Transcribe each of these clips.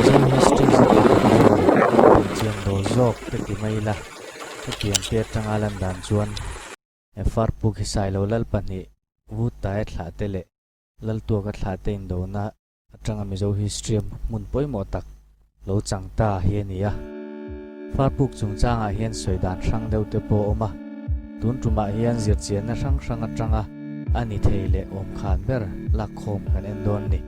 Mizo history zirlai tam zawk leh belhchian dawl zawk te ti mai ila, hetiang te atanga lan dan chuan Farpuk hi Sailo lal pahnih Vutaia thlah te leh Laltuaka thlah te indona atanga Mizo history a hmun pawimawh tak lo chang ta hi a ni a. Farpuk chungchangah hian sawi dan hrang deuh te pawh a awm a, tun tumah hian zirchianna hrang hrang atanga a ni thei leh awm khan ber lakkhawm kan en dawn ni.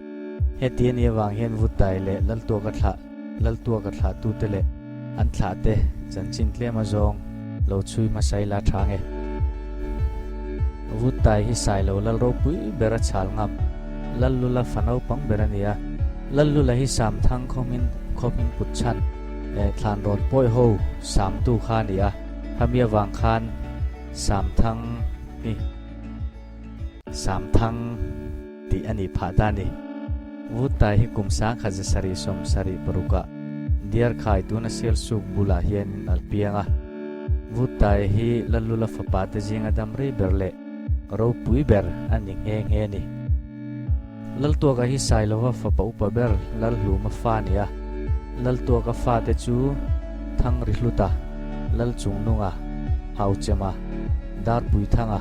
Heti a nih avang hian Vutai leh Laltuaka thlah Laltuaka thlahtute leh an thlahte chanchin tlem azawng lo chhui hmasa ila tha nge. Vutai hi Sailo lal ropui ber a chhal ngam, Lallula fa naupang ber a ni a. Lallula hi Samthang khawmin khawmin put chhan eh thlanrawn pawi ho Samtu kha a ni a, khami avang khan Samthang hi Samthang tih a nih phah ta a ni. Vutai hi kum 1776 ah Diarkhai tuna Sialsuk bulah hianin a piang a. Vutai hi Lallula fapa te zinga dam rei ber leh ropui ber a ni nghe nghe a ni. Laltuaka hi Sailova fapa upa ber Lalhluma fa a ni a. Laltuaka fate chu Thangrihluta, Lalchungnunga, Hauchema, Darpuithanga,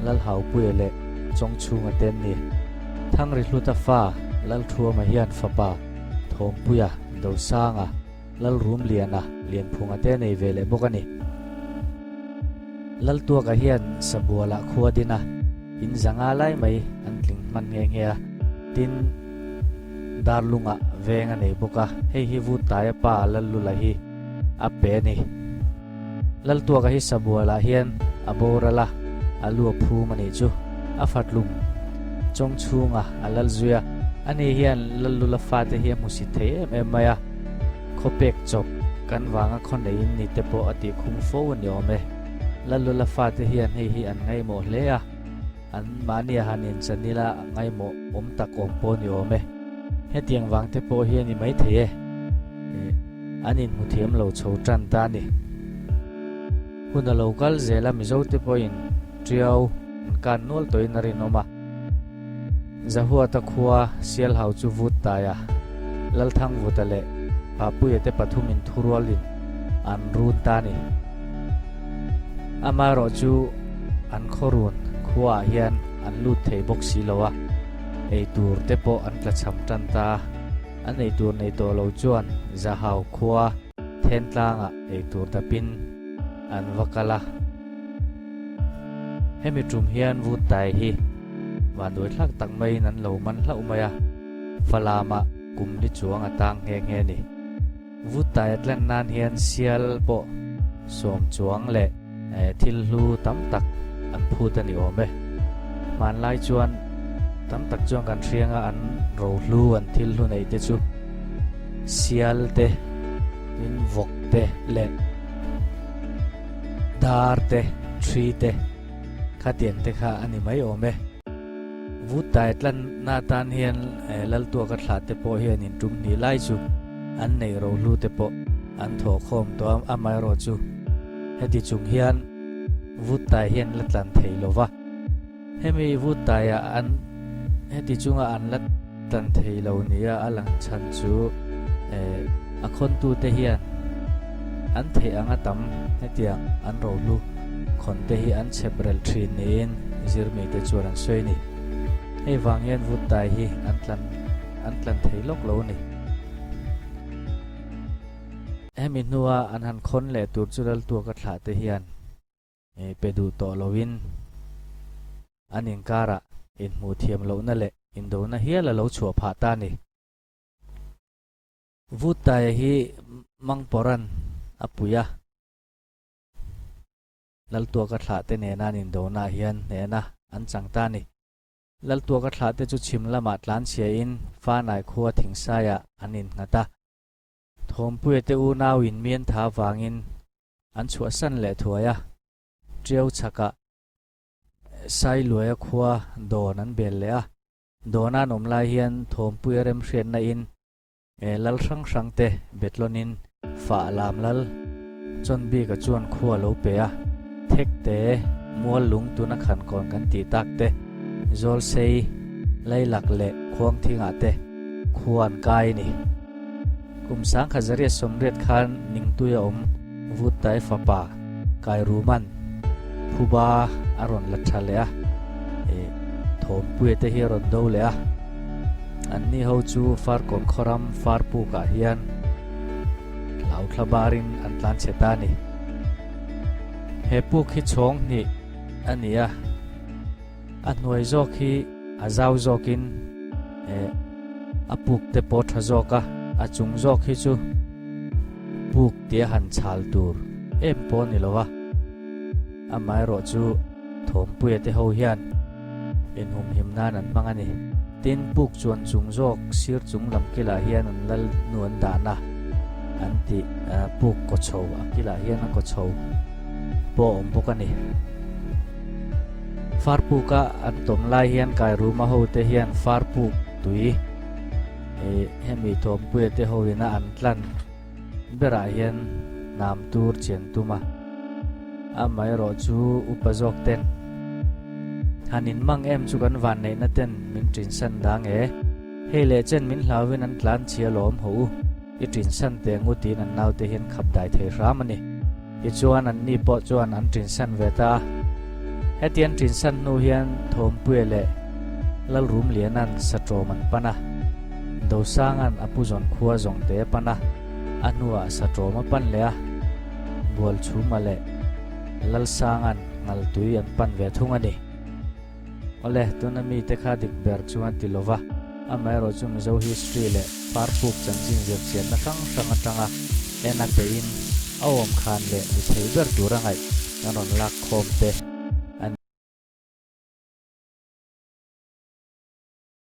Lalhaupuia leh Chawngchhunga te an ni. Thangrihluta fa Lalthuama hian fapa Thawmpuia, Dosanga, Lalrumliana, Lianphunga te a nei ve leh bawk a ni. Laltuaka hian Sabualah khua din a, in zanga lai mai an tling hman nghe nghe a, tin Darlungah veng a nei bawk a, hei hi Vutaia pa Lallula hi a pe a ni. Laltuaka hi Sabualah hian a boral a, a lu a phum a nih chu. A fatlum chawng chhunga a lal zui a, ani hian Lallula fate hi a hmusit thei em em mai a, Khawpek chawp kan vanga khaw neiin ni te pawh a tih khum fo a ni awm e. Lalula fate hian hei hi an ngaihmawh hle a, an mahnia han inchan ila ngaihmawh awm tak awm pawh a ni awm e. Hetiang vang te pawh hi a ni maithei e. An inhmu thiam lo chho tan ta a ni. Hun a lo kal zel a Mizo te pawhin Tiau an kan nual tawhin a rinawm a. Zahuata khua Sialhau chu vut tai a, Lalthangvuta leh Papuia te pathumin thurualin an run ta a ni. Amaherawh chu an khawrun khuaah hian an lut thei bawk si lo a, eitur te pawh an tlachham tan ta a, an eitur nei tawh lo chuan Zahau khua Thentlangah eitur dapin an va kal a. Hemi tum hian vut tai hi vanduai thlak tak maiin an lo man hlauh mai a, Falamah kum li chuang a tang nghe nghe a ni. Vut tai a tlen nan hian sial pawh sawm chuang leh thil hlu tam tak an phut a ni awm e. Hmanlai chuan tam tak chuan kan hrianga an rohlu an thil hlu neih te chu sial te, tin vawk te leh Dar te, thi te, khatiang te kha a ni mai awm e. Vutai tlanna atan hian Laltuaka thlah te pawh hian in tum hnih lai chu an neih rohlu te pawh an thawhkhawm tawh a, amaherawh chu heti chung hian Vutai hian la tlan thei lo va. Hemi Vutaiah an heti chunga an la tlan thei lo nia a lang chhan chu a khawntute hian an theih anga tam hetiang an rohlu khawnte hi an chhep rel thin niin zirmite chuan an sawi a ni. Hei vang hian Vutai hi an tlan an tlan thei lawk lo a ni. Hemi hnua an han khawn leh tur chu Laltuaka thlahte hian pe duh tawh loin an inkarah inhmuh thiam lohna leh indona hial a lo chhuah phah ta a ni. Vuttaia hi Mangpawran a pui a, Laltuaka thlahte nena an indonaah hian hnehna an chang ta a ni. Laltuaka thlahte chu chhim lamah tlanchhiain Fanai khua Thingsaiah an innghat a. Thawmpuia te unau in mian tha vangin an chhuahsan leh thuai a, Tiau chhakah Sailuaia khua dawn an bel leh a, dawna an awm lai hian Thawmpuia remhriatna in lal hrang hrang te betlawnin fah lam lal Chawnbika chuan khua lo pe a, Thekte, Mual lung tuna khankawn kan tih tak te, Zawlsei, Lailak leh Khuangthingah te khua an kai a ni. Kum 1880 khan Ningtui a awm Vuttai fapa Kairuman phuba a rawn la tha leh a, eh Thawmpuia te hi a rawn do leh a. Anni ho chu Farkawn khawram Farpukah hian hlauthla barin an tlan chhe ta a ni. He puk hi chhawng hnih a ni a, a hnuai zawk hi a zau zawkin eh a puk te pawh tha zawk a, a chung zawk hi chu puk tia han chhal tur em pawh a ni lo a, amaherawh chu Thawmpuia te ho hian inhumhim nan an hmang a ni. Tin, puk chuan chung zawk sir chung lam kilah hian an lal hnu an dan a, an tih puk kaw chho a kilah hian a kaw chho pawh a awm bawk a ni. Farpuka an tawm lai hian Kairuma hote hian Farpuk tui hemi Thawmpuia te hoina an tlan berah hian hnam tur chian tum a, amaherawh chu upa zawk ten han inmang em chu kan vanneihna ten min ṭinsan dang e, hei leh chen min hlauin an tlan chhia lawm haw u, i ṭinsan teh ngu tiin an naute hian khap dai thei hram a ni. Tichuan anni pawh chuan an ṭinsan ve ta a. Heti an ṭinsan hnu hian Thawmpuia leh Lalrumliana'n Saṭawm an pan a, Dosanga'n a pu zawn khua zawngte a pan a, a hnuah Saṭawm a pan leh a, Bualchhuma leh Lalsanga'n Ngaltui an pan ve thung a ni. Awle, tuna mite kha dik ber chuan ti lova, amaherawh chu Mizo history leh Parpuk chanchin zirchianna hrang hrang atanga en a teiin a awm khan leh ni thei ber tura ngaih kan rawn lak khawm te.